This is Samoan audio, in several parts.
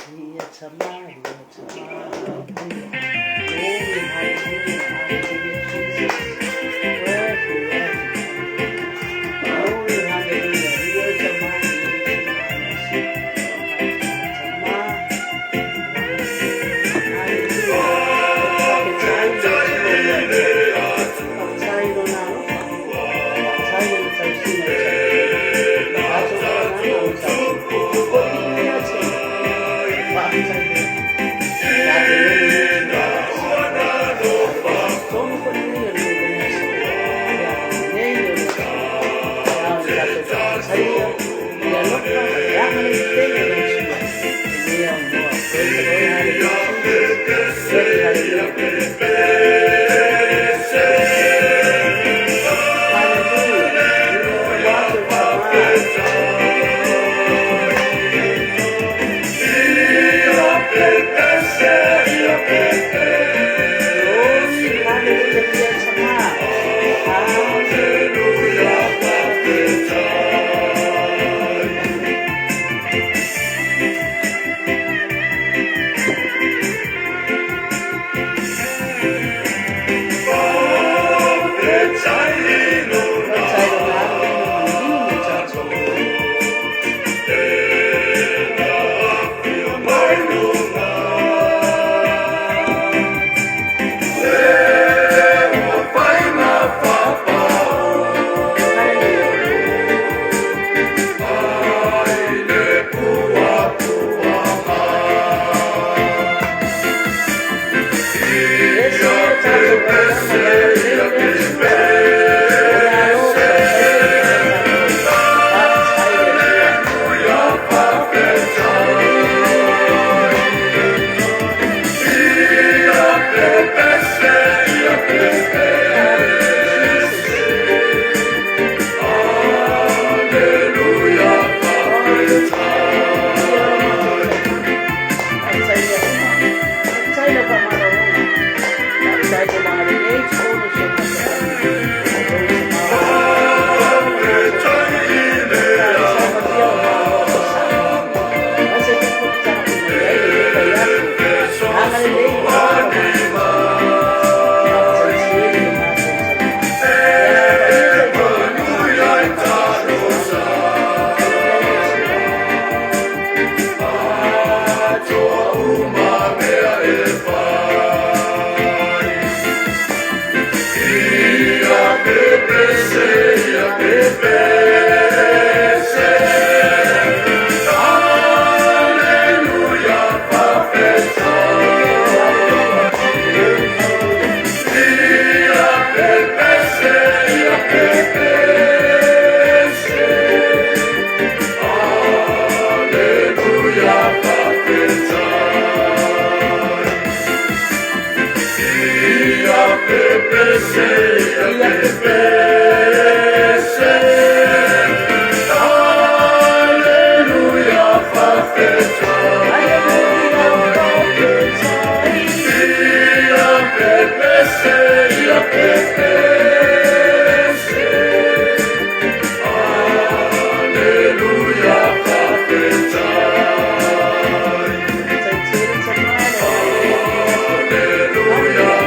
Ia tama, ia tama, hallelujah. Glory, hallelujah, hallelujah, Jesus. Worthy, worthy, hallelujah. Glory, hallelujah. Ia tama, ia tama, hallelujah. Faafetai i lona alofa, faafetai i lona tausiga o tatou. Tatou auaunaga o tatou. Foi i le Atua. Faafetai pea. Tatou logo lotu. Tonu foi lenei o lenei aso. Le agalelei o le Atua. E ao ona tatou faafetaia i le alofa ma le agalelei o le Atua. I lenei avanoa. Praise the Lord, hallelujah, Jesus. Glory, hallelujah. Hallelujah. Ia tama. Glory, hallelujah, ia tama. Hallelujah, faafetai. Faafetai lona alofa ma maliliu mo tatou. Hallelujah. Ese o tatou auaunaga i le agalelei o le Atua. Lona alofa tele ia tatou. Faafetai i le Atua. Hallelujah, Jesus. Faafetai. Ia ora matou tama. Faafetai mea uma. Faafetai lau faamalologa. Faafetai mo magalelei totonu o si o matou aiga. O lou tama haleluia. Ia ora matou tama. Faafetai manuia o malo aso Samoa. Mai se tupu fonotaga fai mai ai lenei vaiaso. Agalelei ma alofa matou tama. Faafetai tele lo matou tama. Le Aso Paia sa i toluina matou ma faatasi ai Faafetai pea le Atua. Hallelujah. Hallelujah, hallelujah. Glory, hallelujah. Ia Hallelujah, faafetai. Faafetai tele tama le agalelei o lenei aso. Hallelujah,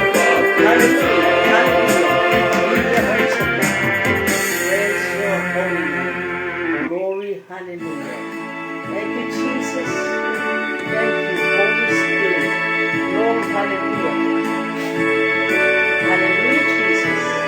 hallelujah, hallelujah. Ia oe tama. Praise your holy name. Glory, hallelujah. Thank you, Jesus. Thank you, Holy Spirit. Glory, hallelujah. Hallelujah, Jesus.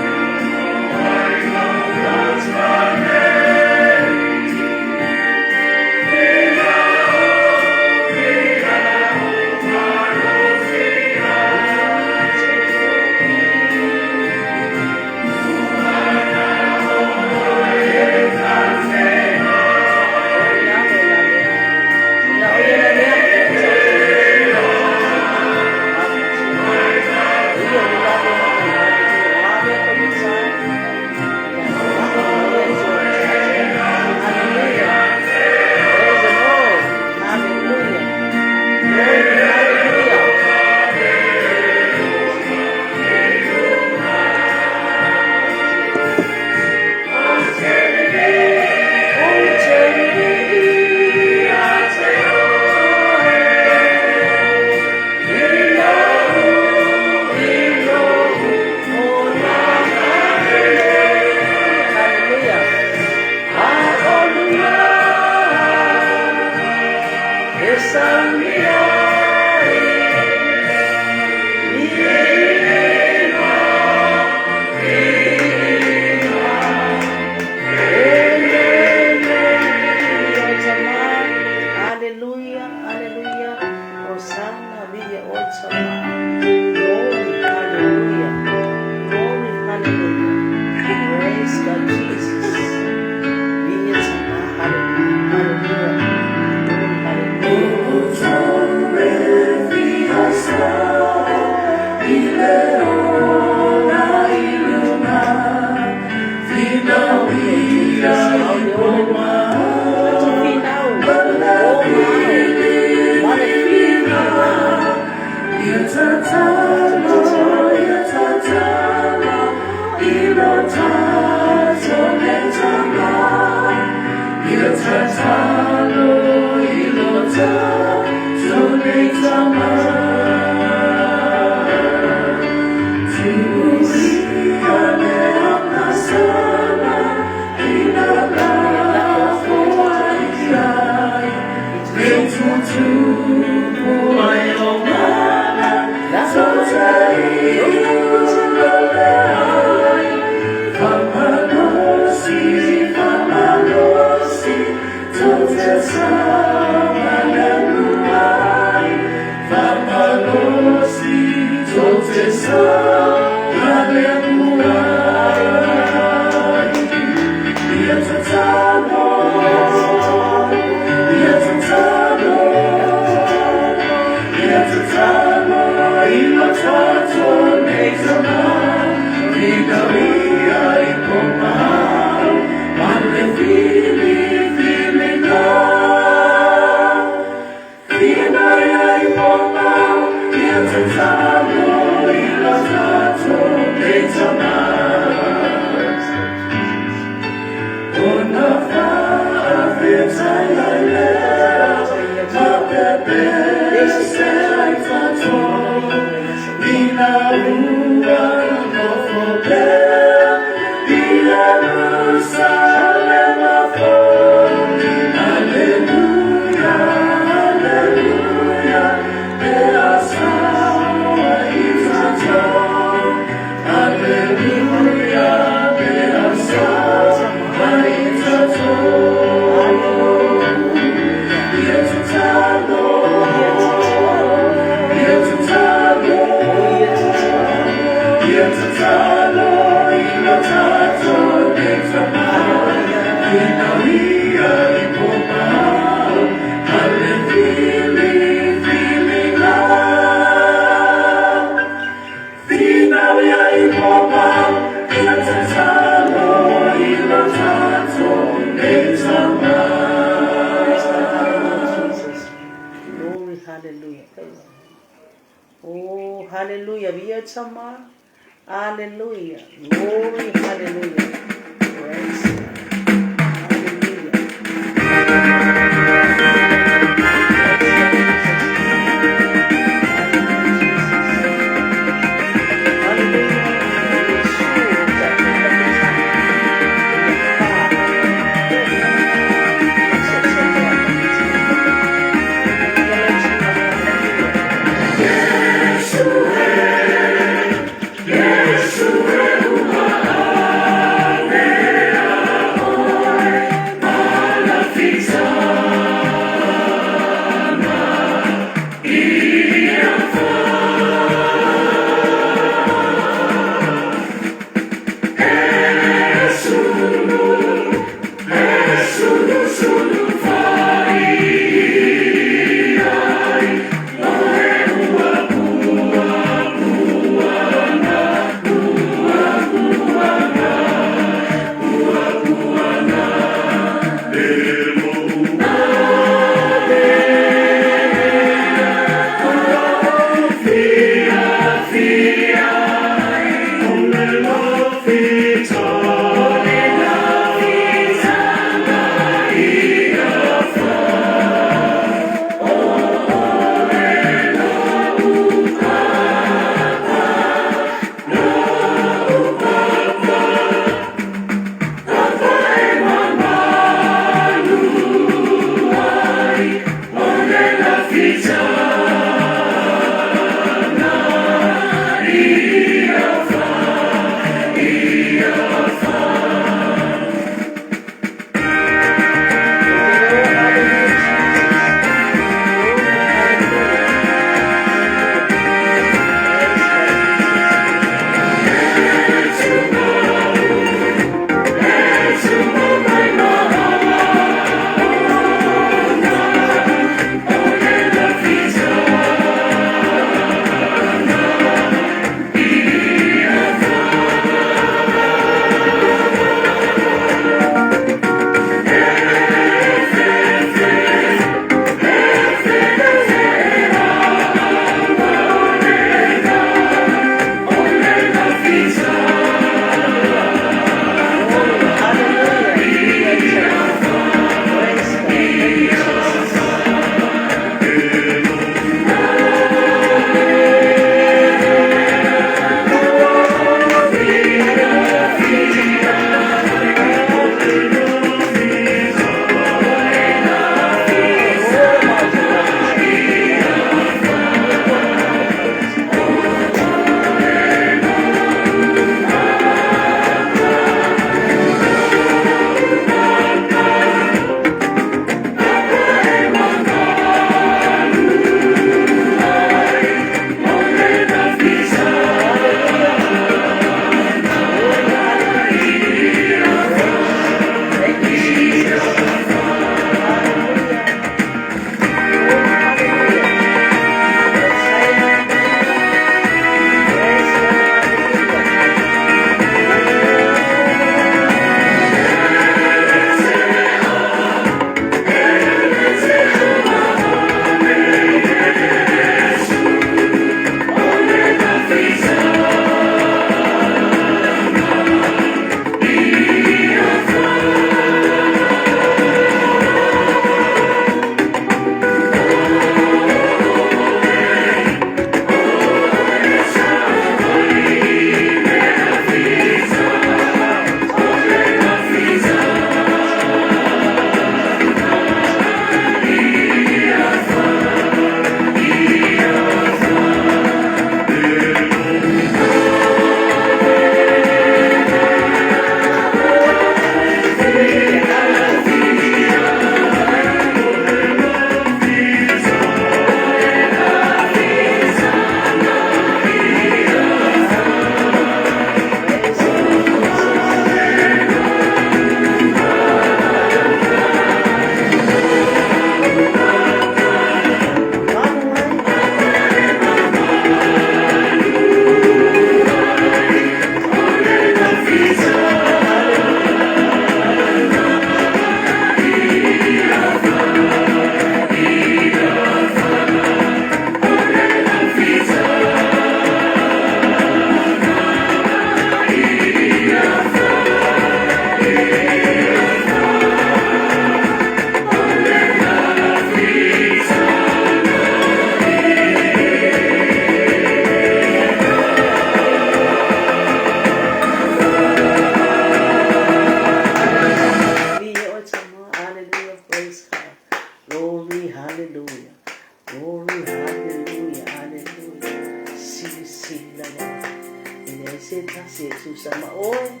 Leai se tasi e tusa ma oe.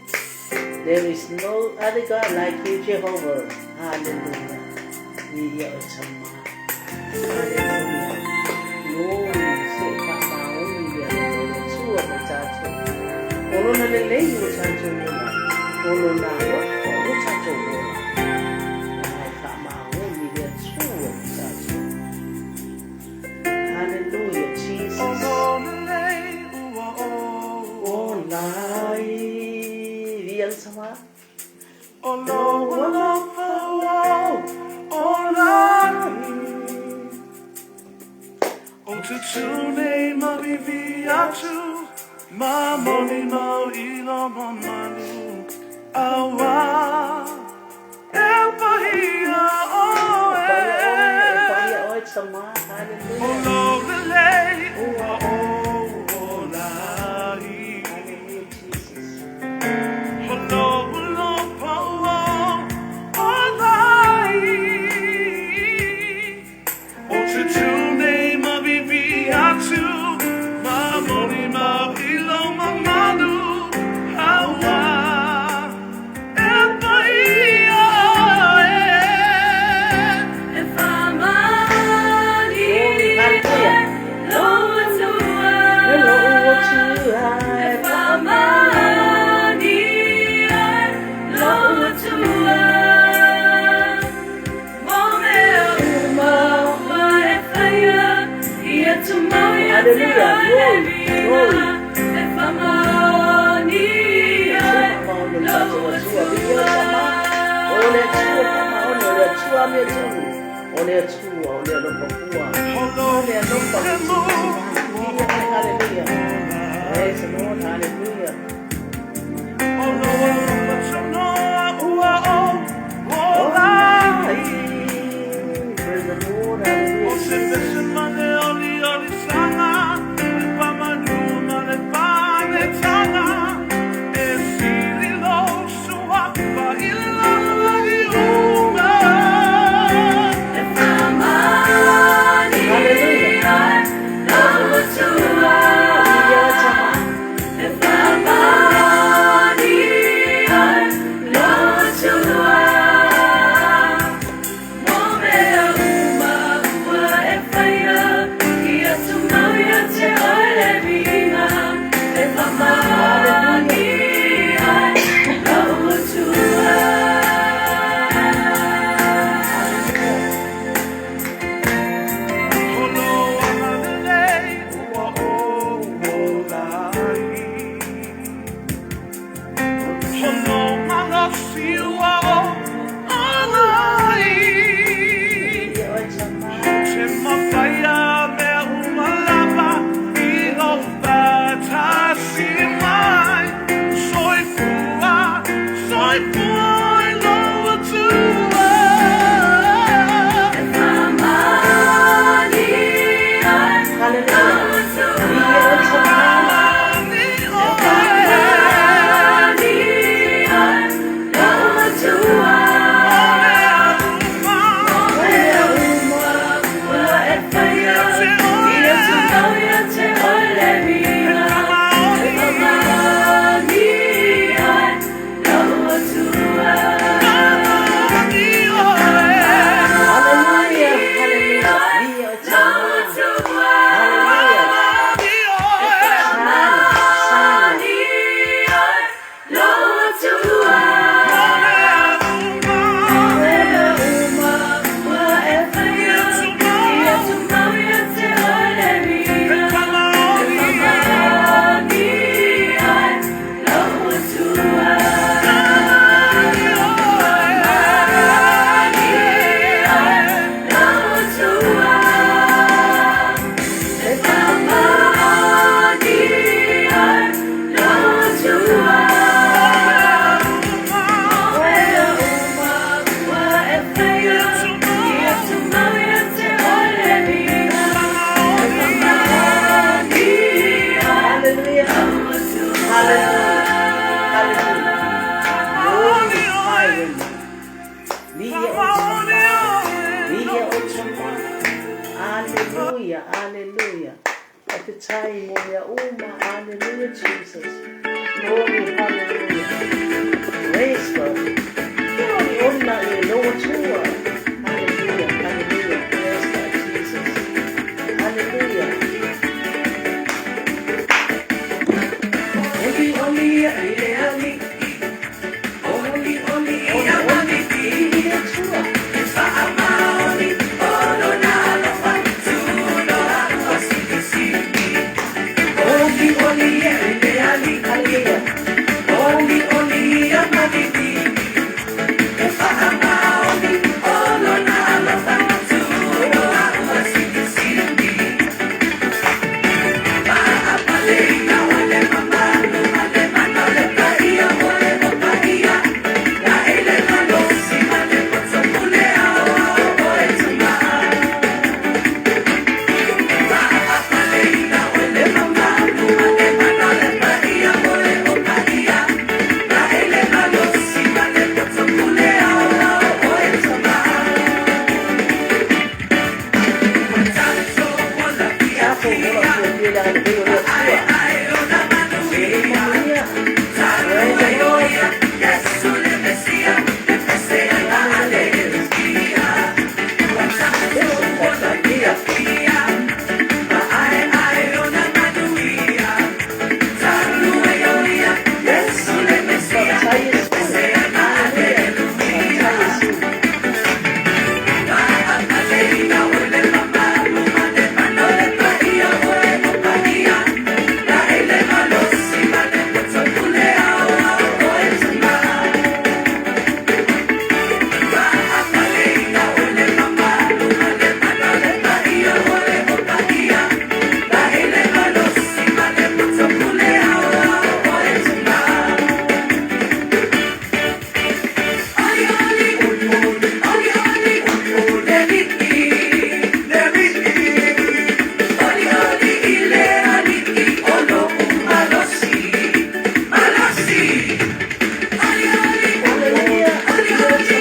There is no other God like you, Jehovah. Hallelujah. Viia oe Tama. Hallelujah. Glory. Se faamaoni le alofa o le Atua mo tatou. O lona lelei ua tatou ola ai. O lona alofa ua tatou ola ai. Leaga e faamaoni le Atua mo tatou. Hallelujah, Jesus. Ola ai. Viia le Tama. Lou alofa ua ola ai. O te nei mavivi atu ma moni mau i lo mamalu awa e pahia E paia oe, e paia oe oe Tama. O Hallelujah. lo lelei ua o olai Hallelujah, Jesus. O lo alofa ua olai O te tū nei mavivi atu ma moni mau i lo mamalu awa e paia oe E faamaoni Glory, hallelujah. lou Atua. E lou Atua. E faamaoni lou Atua. Mo mea uma ua e faia, ia tumau ia te Hallelujah. oe le Glory, glory. viiga. E faamaoni Se faamaoni o le lou tatou Atua. Viia le Atua. Tama. O le Atua faamaoni, o le Atua amiotonu. O le Atua, o le alofa fua. O lo O le alofa lemu fetuvetuveai. ua Viia le hallelujah. olai Praise the Lord, hallelujah. O lou alofa taunoa ua o Olai. olai Praise the Lord, O hallelujah, se Jesus. pese ma le oli oli sanga Le pamanu ma le pane tanga E sili lo suapa i lalagi uma E faamaoni Hallelujah. lou Atua. Viia le Tama. E faamaoni Jesus. Glory, hallelujah. Praise God. Ke olioli la i lou Atua. Hallelujah, hallelujah. Praise God, Jesus. Hallelujah. Olioli ia i le alii, olioli ia Olioli, maliliu. i le Atua. E faamaoni o lona alofa, tuloa ua silisili. Olioli ia i le alii, Hallelujah. olioli ia maliliu. E faamaoni o lona alofa, tuloa ua silisili. Tatou ola fuafia i le agalelei o le Atua. E le manuia. Praise the Lord. Hallelujah. Yesu Hallelujah. Faafetai Iesu. Hallelujah. Faafetai Iesu. Hallelujah. Hallelujah.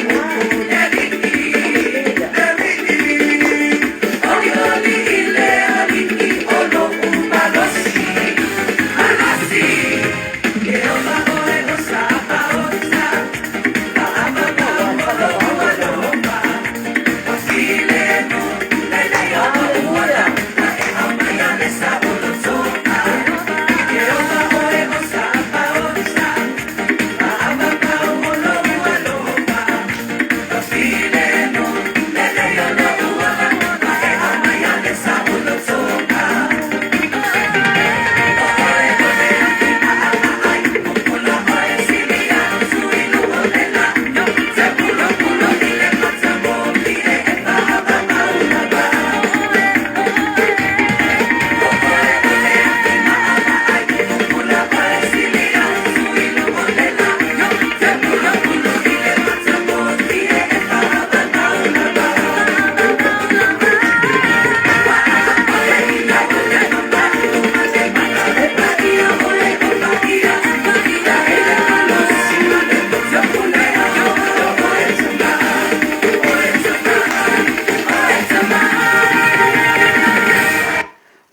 Hallelujah.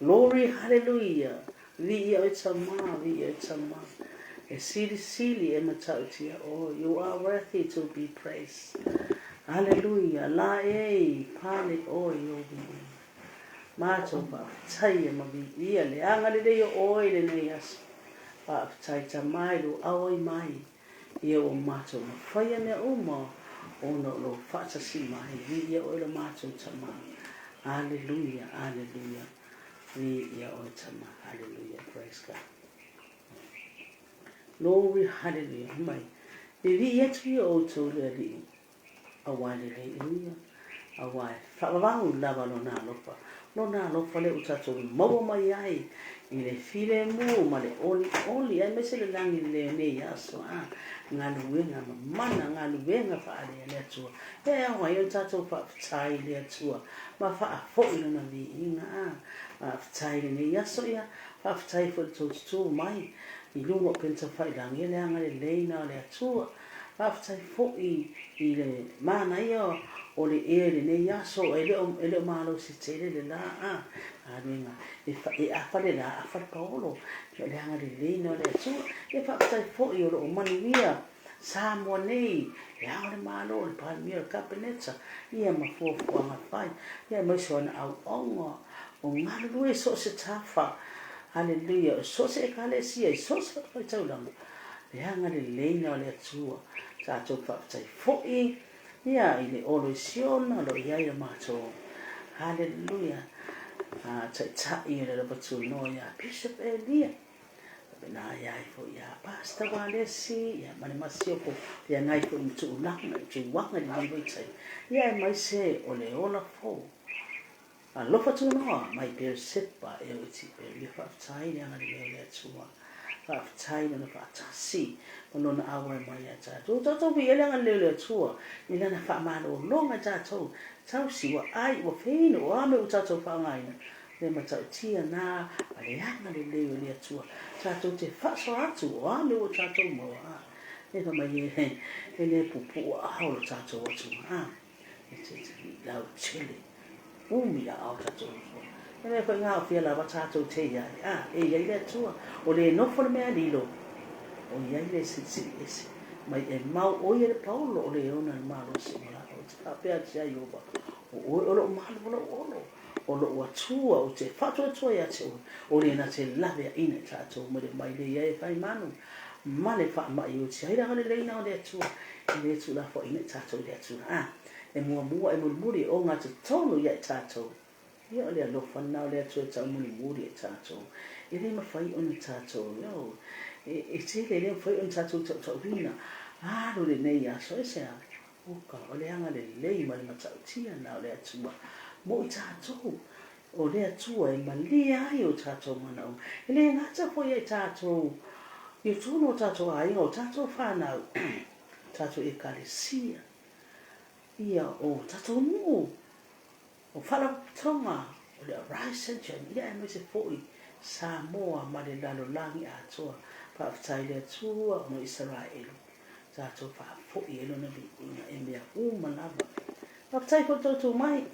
Glory, hallelujah. Viia oe Tama, viia oe Tama. E silisili e matautia oe. You are worthy to be praised. Hallelujah. La e pale oe i o viiga. Matou faafetai e ma viia le agalelei o oe i lenei aso. Faafetai Tama i lou auai mai ia ua matou mafaia mea uma ona o lou faatasi mai. Viia oe lo matou Tama. Hallelujah, hallelujah. Viia oe Tama. Hallelujah. Praise God. Glory, hallelujah. Mai. Vivii atu ia outou le Alii, aua e lelei ia, aua e faavavau lava Lona alofa. Lona alofa lea ua tatou maua mai ai i le filemu ma le olioli, aemaise le lagi i lenei aso, a galuega mamana, galuega faalea le Atua. E ao ai ona tatou faafetai i le Atua ma faafoi Lona viiga, a faafetai i lenei aso ia, faafetai foi i le tou tutu mai i luga o Penitafailangi, ia le agalelei na o le Atua. Faafetai foi i le manaia o le ea i lenei aso, e le o, e le o malosi tele le la, a, galuega e, e afa le la, afa le paolo. Ia o le agalelei lena o le Atua. Ia faafetai foi o lo o manuia Samoa nei, e ao le Malo, le Palemia, le Kapeneta, ia ma fuafuaga fai, ia aemaise o ana auauna o galulue i so o se tafa. Haleluia! I so o se Ekalesia, i so o se fatafaitaulaga, le agalelei lena o le Atua. Tatou faafetai foi ia i le olo i Siona o lo o i ai lo matou Haleluia Taitai o le alofa tunoa ia Bishop Elia. Faapena ia ai foi ia Pastor Walesi ia ma le masiofo feagai foi ma tulaga i lenei vaitaimi ia aemaise o le ola fou. Alofa tunoa mai Beerseba e o Etiperia. Faafetai le agalelei o le Atua. Faafetai Lona faatasi ma Lona auai mai ia tatou. Ua tatou viia le agalelei o le Atua i Lana faamalologa i tatou. Tausi ua ai, ua feinu, o a mea ua tatou faaaogaina, le matautia na ma le agalelei o le Atua. Tatou te faasoa atu, o a mea ua tatou maua, a, e fai mai e le puupuu aao lo tatou Atua, a, e te lautele, umi aao tatou Atua. E mea foi gaofia lava tatou te iai, a, e iai le Atua, o le nofo le mea lilo, o iai le Silisili Ese, mai e mau o ia le paolo o le ona le malosi o malao, te faapea atu ia Ioba, o oe o lou malu o lou olo. O lou Atua ou te faatuatua ia te oe, o lena te laveaina i tatou mai le mailei ai e fai manu, ma le faamai o te ai le agaleleina o le Atua, e le tuulafoaina i tatou i le Atua. A, e muamua, e mulimuli, e ogatotonu ia i tatou. Ia o le alofa lena o le Atua e taumulimuli i tatou. E le mafai ona tatou, io, e tele, e le mafai ona tatou tautauina alu lenei aso. Aisea? Oka, o le agalelei ma le matautia na o le Atua mo i tatou. O le Atua e malie ai o tatou manaoga. E le gata foi ia i tatou i totonu o tatou aiga, o tatou whanau, tatou ekalesia, ia o tatou nuu, o faalapotopotoga, o le Arise and Shine, ia aemaise foi Samoa ma le lalolagi atoa. Faafetai i le Atua ona o Isaraelu. Tatou faafoi ai Lona viiga i mea uma lava. Faafetai foi le tou mai.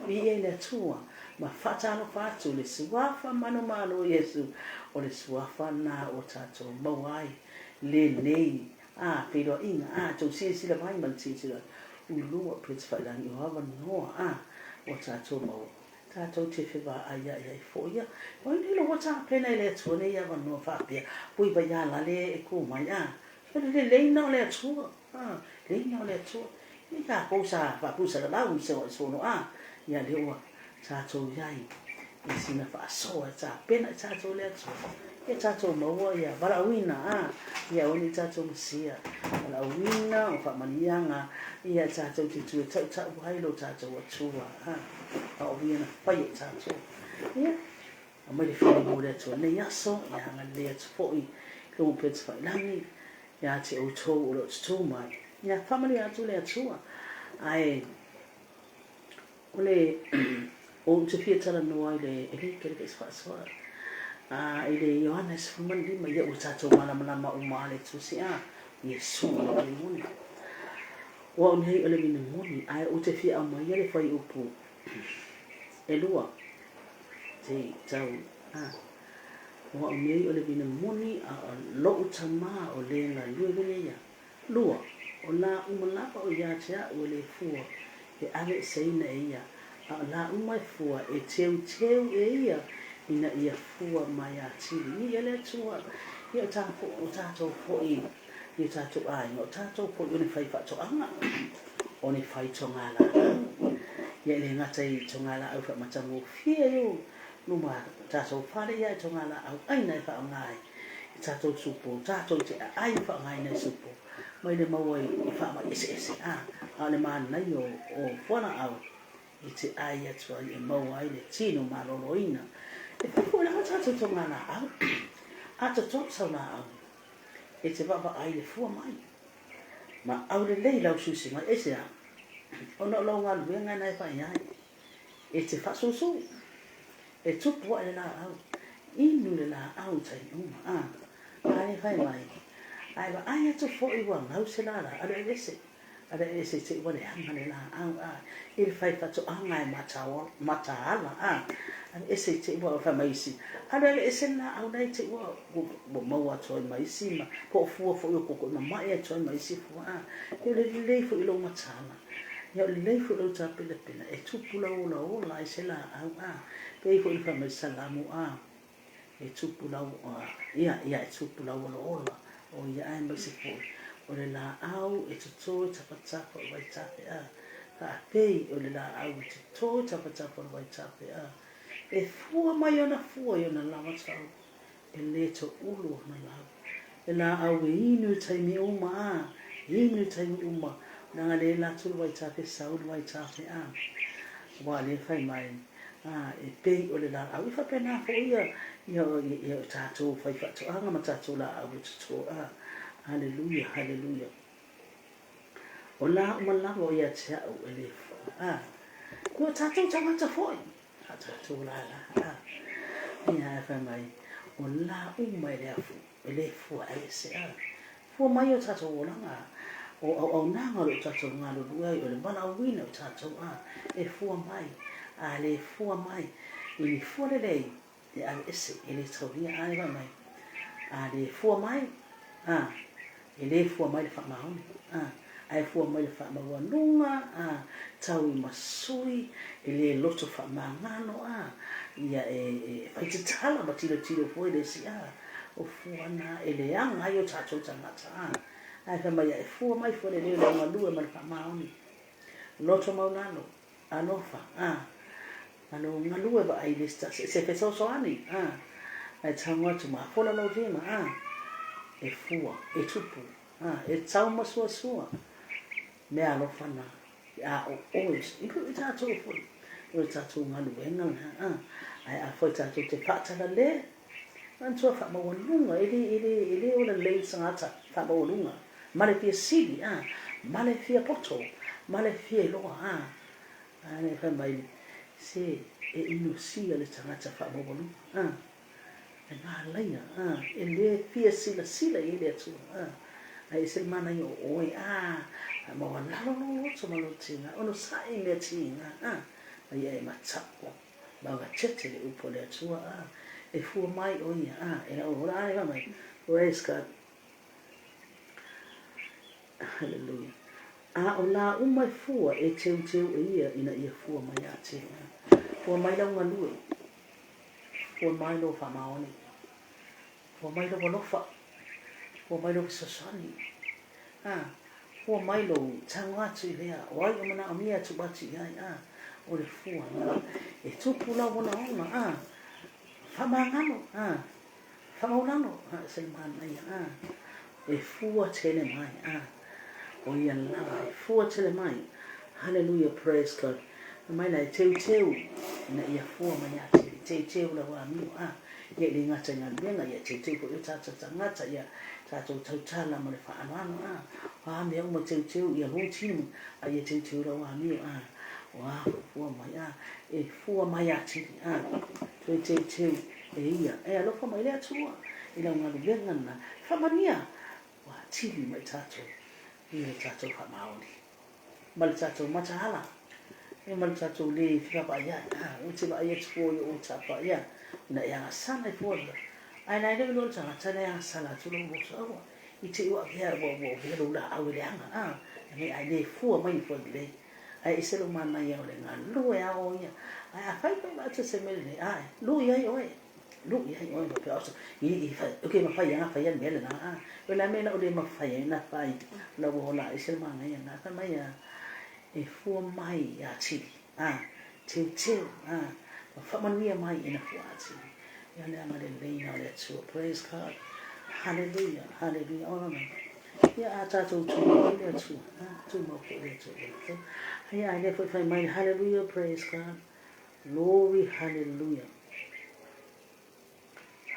Viia i le Atua ma faatalofa atu i le Suafa manumalo o Iesu, o le Suafa lena ua tatou maua ai lenei a feiloaiga a tou silasila mai ma le silasila atu ulua Petefailagi o avanoa a ua tatou maua. Tatou te fevaaiai ai foi ia. Oi nei lou ua tapena e le Atua nei avanoa faapea, pui vai a lale e ku mai a. O le lelei na o le Atua, a, lelei na o le Atua. Nei tatou sa faapuisalalau i se sono a, ia lea ua tatou iai i sina faasoa e tapena i tatou le Atua. Ia tatou maua ia valaauina a, ia aua nei tatou masia. Valaauina o faamanuiaga ia tatou te tu e tautau ai lo tatou Atua a. Aoaoina na fai e tatou. Ia, aumai le filemu i le Atua i lenei aso, ia agalelei atu foi i luga o Petefailangi, ia te outou o lo o tutū mai. Ia, faamanuia atu le Atua. Ae, o le, ou te fia talanoa i le, e le tele foi se faasoa, a, i le Ioane 15, ia ua tatou malamalama uma lava le Tusi, a, Iesu o le moni. O au nei o le vine moni, ae ou te fia aumaia le fuaiupu elua, te tau, a, o au nei o le vine moni, a o loʻu tamā o le galue vine ia. Lua, o lā uma lava o ia te aʻu e le fua, e aveeseina e ia, a o lā uma e fua, e teuteu e ia ina ia fua mai atili. Ia le Atua, ia o tatou foi i o tatou aiga, o tatou foi o ni faifaatoaga, o ni fai togalaau. Ia e le gata i togalaau faamatagofie i o luma o tatou fale, ia e togalaau aina e faaaoga ai i tatou supo, tatou te aai e faaaogaina i supo mai le maua i faamai eseese, a o le manaia o fualaau e te ai atu ai e maua ai le tino maloloina. E fai foi lava tatou togalaau, a toto sau laau E te vaavaai i le fua mai. Ma aulelei lau susi mai. Aisea? Ona o lau galuega na e fai ai. E te faasusu. E tupu ae le laau. Inu le laau i taimi uma. A, a e fai mai. Ae vaai atu foi ua gau se lala, alu aveese. Alu aveese te i ua leaga le laau, a, i le fai faatoaga e mataala, a. Aveese i te i ua fai mai isi, Alu e aveese le laau la i te i ua ua maua atu ai ma isi ma po o fua foi o koko e mamae atu ai ma isi fua a. Ia o le lelei foi o lou mataala, ia o le lelei foi o lou tapenapena e tupu lau olaola ai se laau a. Pei foi ona fai mai le Salamo a, E tupu lau, ia, ia e tupu lau olaola, o ia aemaise foi o le laau e toto i tafatafa o le vaitafe a. Faapei o le laau e toto i tafatafa o le vaitafe a. E fua mai ona fua i ona lawa tau, e le toulu ona lau. Le laau e inu i taimi uma a, inu i taimi uma, leaga le latou le vaitafe sau le vaitafe a. Aua o lea e fai mai, a, e pei o le laau. E faapena foi ia, ia, ia o tatou faifaatoaga ma tatou laau e toto a. Haleluia, haleluia. O la uma lava o ia te au e le fua a. Ia o tatou tagata foi, a tatou lala a. Ia e fai mai, o la uma e le afu, e le fua ai e se a. Fua mai o tatou olaga, o auaunaga o lo o tatou galulue ai, o le valaauina o tatou a, e fua mai, a le fua mai, i ni fua lelei, e aveese, e le taulia a e vaai mai. A le fua mai, a, e le fua mai le faamaoni, a, ae fua mai le faamaualuga, a, tau i masui, e le loto faamagalo, a, ia e, e fai tatala ma tilotilo foi le isi, a, o fua na e leaga ai o tatou tagata, a, ae fai mai a e fua mai fua lelei o le augalue ma le faamaoni, loto maulalo, Alofa, a. Alo galue vaai le se se fesoasoani, a. Ae tago atu ma fola lou lima, a. E fua, e tupu, a. E tau ma suasua. Mea alofa na, a o oe, i i tatou foi, o le tatou galuega lena, a. Ae afai tatou te faatalale, manatua faamaualuga, e le, e le, e le ola lelei le tagata faamaualuga, ma le fia sili, a, ma le fia poto, ma le fia iloa, a. A lea fai mai, se e inosia le tagata faamaualuga, a, e malaia, a, e le fia silasila i ai le Atua, a. Ae ese le manaia o oe, a, faamaualalo lou loto ma lou tiga, onosai i mea tiga, a, ma ia e mataʻu. Magatete le upu a le Atua, a, e fua mai ʻo ia, a, e lau ola a, e mai. Praise God. Hallelujah. A o lā uma e fua e teuteu e ia ina ia fua mai a te. Fua mai lau galue. Fua mai lou faamaoni. Fua mai lou alofa. Fua mai lou fesoasoani. A, fua mai lou tago atu i lea, o ai o manaomia e tuu atu i ai, a, o le fua na. E tupu lau onaona, a, faamagalo, a, faamaulalo, a, se manaia, a, e fua tele mai, a, o ia lava, e fua tele mai. Hallelujah, praise God. Mai la e teuteu, ina ia fua mai a te, teuteu lau amio, a, ia i le gata i galuega, ia teuteu foi o tātou tagata, ia tātou tautala ma le faaaloalo, a, o a mea uma teuteu, ia lou tino, a ia teuteu lau amio, a, o a foi fua mai, a, e fua mai atili, a, toe teuteu e ia, e alofa mai le Atua i lau galuega na, faamanuia, ua atili mai tātou i le tātou faamaoni. Ma le tatou mataala, e ma le tatou le fevaai ai, a, ua te vaai atu fua i ou tapa, ia, ina e agasala i fua ia. Ae la e le o iloa le tagata la e agasala atu lou loto, aua, i te i ua avea, ua, ua avea lou laau e leaga, a, e ai le fua mai ni fua lelei. Ae ese lou manaia o le galue a o ia. Ae afai koe vaai atu se mea lelei, ae, lui ai oe. Lui ai oe faapea oso i i fai okay mafai a fai le mea lena a o le mea la o le mafai ai na fai la ua ola ese le manaia na fai mai a e fua mai ia tili a teuteu a ma faamanuia mai ina fua atili ia le agalelei na o le Atua. Praise God, hallelujah, hallelujah. Ola mai ia a tatou tumau ai le Atua a tumau foi le Atua ai ai lea foi fai mai. Hallelujah, praise God. Glory hallelujah.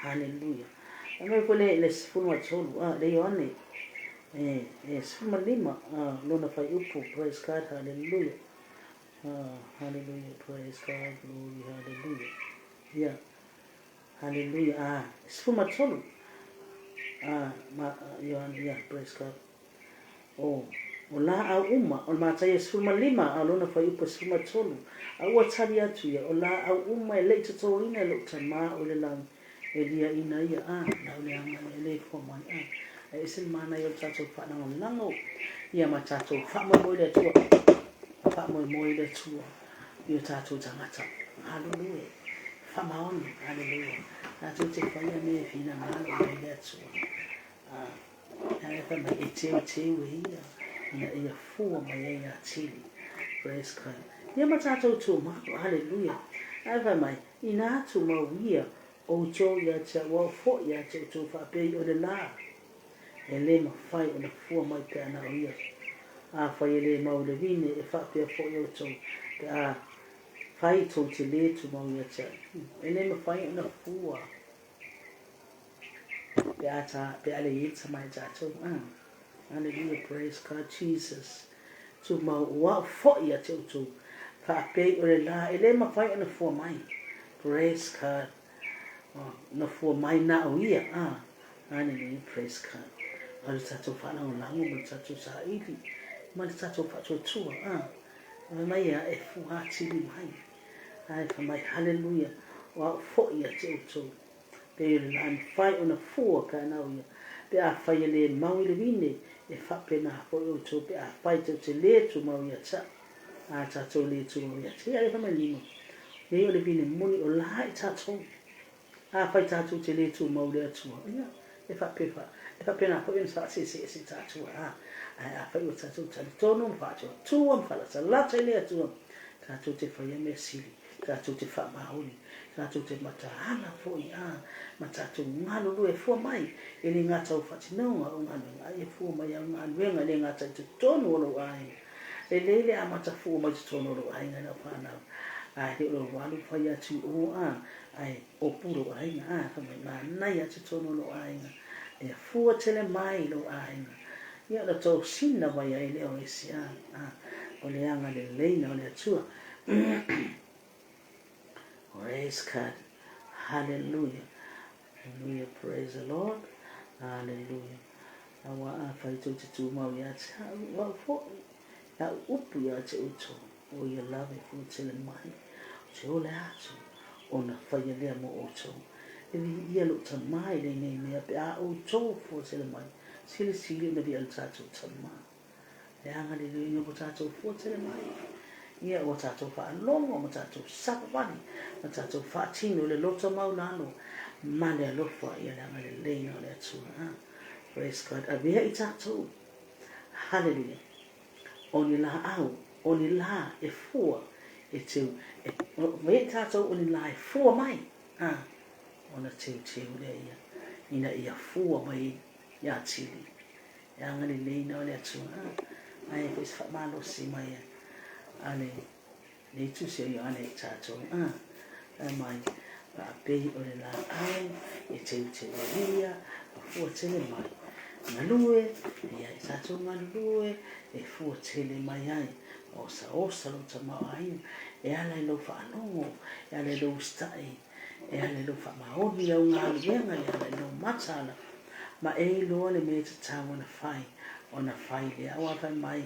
Hallelujah. E mai foi le 13, a, le Ioane, e, e 15, a, lona fuaiupu, praise God, hallelujah. Ah, hallelujah, praise God, glory, hallelujah. Yeah. Hallelujah. Ah, 13. Ah, ma, Ioane, yeah, praise God. Oh. O laau uma, o le Mataia 15 a o lona fuaiupu e 13, a ua tali atu ia, o laau uma e le i totoina e lou Tama o i le lagi, e liaina ia, a, lau leaga ia, e le fua mai, a. Ae ese le manaia o le tatou faalagolago ia ma tatou faamoemoe i le Atua, faamoemoe i le Atua i o tatou tagata galulue, faamaoni, haleluia, tatou te faia mea e finagalo i ai le Atua. A, ae fai mai e teuteu e ia ina ia fua mai ai atili. Praise God. Ia ma tatou tumau, haleluia. Ae fai mai, inā tumau ia outou ia te au au foi ia te outou faapea i o le la, e le mafai ona fua mai pe a na o ia. Afai e le mau i le vine, e faapea foi outou pe a fai tou te le tumau ia te au. E le mafai ona fua. Pe a ta, pe a le i ai le tama ia tatou. Ah. Hallelujah, praise God, Jesus. Tumau ua au foi ia te outou. Faapei o le la, e le mafai ona fua mai. Praise God. Oh, na fua mai na o ia. Ah. Hallelujah, praise God. A le tatou faalagolago ma le tatou saili, ma le tatou faatuatua. Ah. Fai mai ia e fua atili mai. Ae fai mai, Haleluia, o au foi ia te outou. Pei o le la e mafai ona fua pe a nau ia. Pe afai e le mau i le vine, e faapena foi outou pe afai tou te le tumau ia te au. A tatou le tumau ia te ia, e fai mai lima. Nei o le vine moni o la i tatou. Afai tatou te le tumau i le Atua, ia, e faapea, e faapena foi ona faaseseese tatou, a, ae afai ua tatou talitonu ma faatuatua ma faalatalata i le Atua, tatou te faia mea sili, tatou te faamaoni, tatou te mataala foi, a, ma tatou galulue e fua mai, e le gata o faatinoga o galuega, a ia fua mai au galuega e le gata i totonu o lou aiga. Lelei le amata fua mai totonu o lou aiga i lau fanau, ae le o lou alu fai atu i o, a, Ae opu lou aiga, a, fai mai, manaia totonu o lou aiga, ia fua tele mai lou aiga. Ia ona tosina mai ai lea o isi, a, a, o le agaleleina o le Atua. Praise God. Hallelujah. Hallelujah. Praise the Lord. Hallelujah. Aua afai tou te tumau ia te au, o au foi, lau upu ia te outou, o ia lava e fua tele mai, o te ola atu, ona faia lea mo outou. E viia lou tama i lenei mea pe a outou fua tele mai, silisili ona viia le tatou tama. Le agalelei ua tatou fua tele mai, ia ua tatou faalogo ma tatou savavali ma tatou faatino i le loto maulalo ma le alofa ia le agaleleina o le Atua. Praise God. Avea i tatou. Hallelujah. O ni laau, o ni la e fua e teu, e, avea i tatou o ni la e fua mai, a, ona teuteu lea ia, ina ia fua mai ia tili. E agaleleina o le Atua, a, ae foi se faamalosi mai a le Nei tusi o Ioane i tatou, a, fai mai, faapei o le laau e teuteu ai ia, ma fua tele mai. Galue, ia i tatou galulue, e fua tele mai ai, ma osaosa lou tamaoaiga, e ala i lou faalogo, e ala i lou usitai, e ala i lou faamaoni i au galuega, e ala i lou mataala, ma e iloa le mea e tatau ona fai, ona fai lea. Aua fai mai,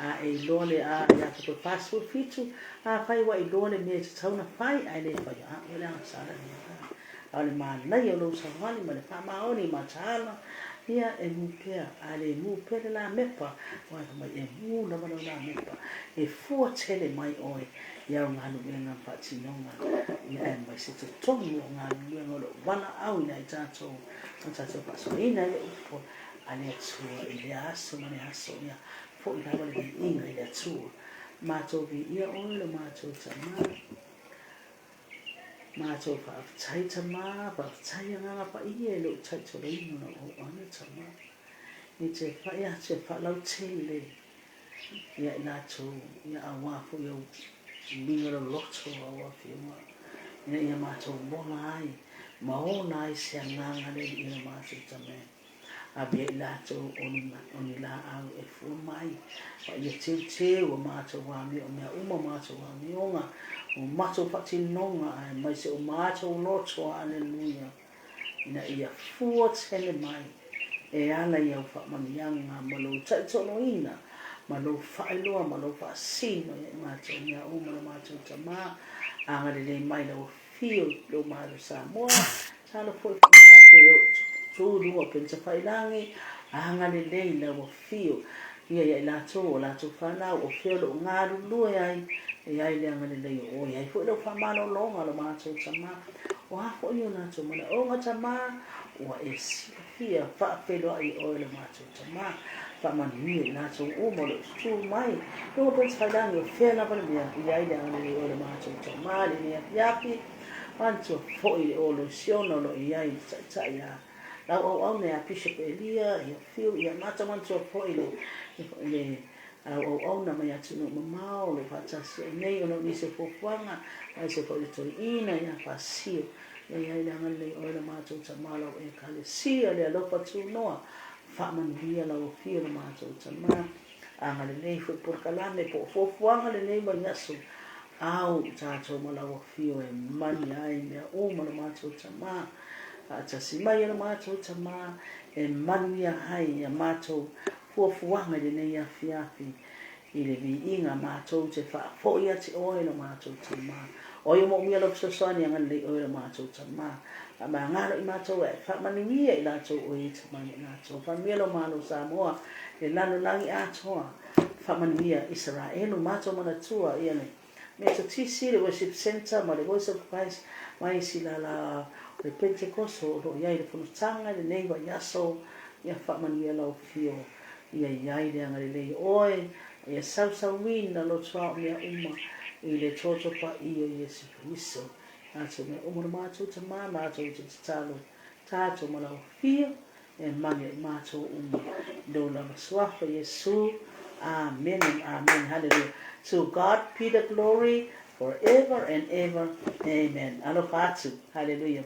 a e iloa le a, ia te koe 47, afai ua iloa le mea e tatau ona fai, ae le faia, a, ua leaga sala lea. A o le manaia o lou savali ma le faamaoni mataala, ia e mu pea, a le mu pea le lamepa, aua fai mai, e mu lava lau lamepa, e fua tele mai oe i au galuega ma faatinoga, ia aemaise totonu o galuega o lo o valaauina ai tatou ma tatou faasoaina i le upu a le Atua i lea aso ma lea aso, ia foi lava le viiga i le Atua. Matou viia oe lo matou Tama. Matou faafetai Tama, faafetai Agaga Paia i lou taitoloina o lau auauna Tama. E te whai atu e faalautele ia i latou, ia auā foi au uiga loloto au afioga, ina ia matou ola ai, ma ola ai se agaga le Alii o matou Tama. Avea i latou o ni, o ni laau e fua mai, ma ia teuteu o matou amio, o mea uma matou amioga, o matou faatinoga, aemaise o matou loto, aleluia. Ina ia fua tele mai e ala i au faamanuiaga ma lou taitoloina ma lou faailoa ma lou faasino ia i matou mea uma lo matou Tama. Agalelei mai lau Afio i lou Malo Samoa, talo foi faamanuia atu e ou tu i luga o Penitafailangi, agalelei lau Afio ia ia i latou o latou fanau o fea o lo o galulue ai, e ai le agalelei o oe, e ai foi lau faamalologa lo matou Tama. O a foi o latou manaoga Tama, ua e silafia faafeiloai e oe lo matou Tama. Faamanuia i latou uma o lo o tutu mai luga o Penitafailangi o fea lava le mea i ai le agalelei o le matou Tama i lenei afiafi. Manatua foi le oloisiona o lo o i ai le Taitai a lau auauna ia Bishop Elia, ia Phil, ia matou manatua foi le le lau auauna mai atunuu mamao o lo o faatasi ai nei ona o nisi o fuafuaga, aemaise foi le toeaina ia Fasio. Ia i ai le agalelei o oe lo matou Tama lau Ekalesia le alofa tunoa. Faamanuia lau Afio lo matou Tama. Agalelei foi polokalame po o fuafuaga lenei vaiaso ao i tatou ma lau Afio e manuia ai mea uma lo matou Tama. Faatasi mai e lo matou Tama e manuia ai a matou fuafuaga i lenei afiafi i le viiga matou te faafoi ia te oe lo matou Tama. Oi o moomia lou fesoasoani agalelei oe lo matou Tama. Faamagalo i matou ae faamanuia i latou oe e Tama ia latou. Faamanuia lo Malo Samoa le lalolagi atoa. Faamanuia Isaraelu matou manatua ia le Metotisi, le Worship Centre ma le Voice of Christ ma isi lala o le Pentekoso o lo o i ai le fonotaga i lenei vaiaso. Ia faamanuia lau Afio ia i ai le agalelei o oe, a ia sausauina loto ao mea uma i le toto paia o Iesu Keriso. Tatou mea uma lo matou Tama, matou te tatalo, tatou ma lau Afio, e manuia i matou uma i lou lava Suafa Iesu. Amen and amen. Hallelujah. To God be the glory forever and ever. Amen. Alofa atu. Hallelujah.